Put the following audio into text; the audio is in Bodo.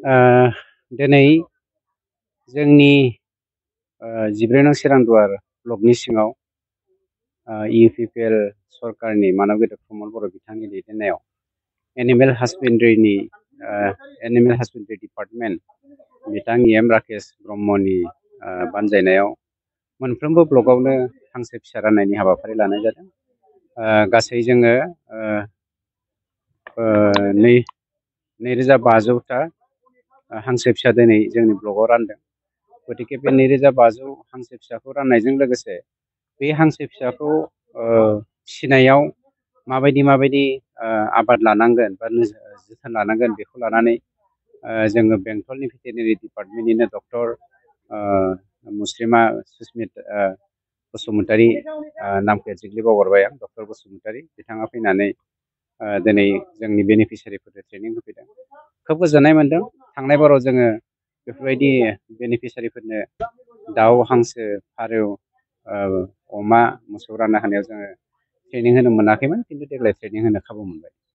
ओ दिनै जोंनि 14 नं सिरांदुवार ब्लकनि सिङाव इउपिपिएल सरकारनि मानब गेदेर प्रमद बर' बिथांनि दैदेननायाव एनिमेल हासबेन्ड्रि डिपार्टमेन्ट बिथां एम राकेश ब्रह्मनि बानजायनायाव मोनफ्रोमबो ब्लकआवनो हांसो फिसा राननायनि हाबाफारि लानाय जादों। गासै जोङो 2500टा हांसो फिसा दिनै जोंनि ब्लकआव रानदों। गतिके बे 2500 हांसो फिसाखौ राननायजों लोगोसे बे हांसो फिसाखौ फिसिनायाव माबायदि आबाद लानांगोन बा जोथोन लानांगोन बेखौ लानानै जोङो बेंटलनि भेटेरिनारि डिपार्टमेन्टनिनो डक्टर मुस्रिमा बसुमतारी नामखौ एक्जेक्टलि बावगारबाय आं, डक्टर बसुमतारी बिथाङा फैनानै दिनै जोंनि बेनिफिसियारिफोरनो ट्रेनिं होफैदों। खोब गोजोननाय मोन्दों। थांनाय बाराव जोङो बेफोरबायदि बेनिफिसियारिफोरनो दाउ, हांसो, फारौ, अमा, मोसौ राननो हानायाव जोङो ट्रेनिं होनो मोनाखैमोन, खिन्थु देग्लाय ट्रेनिं होनो खाबु मोनबाय।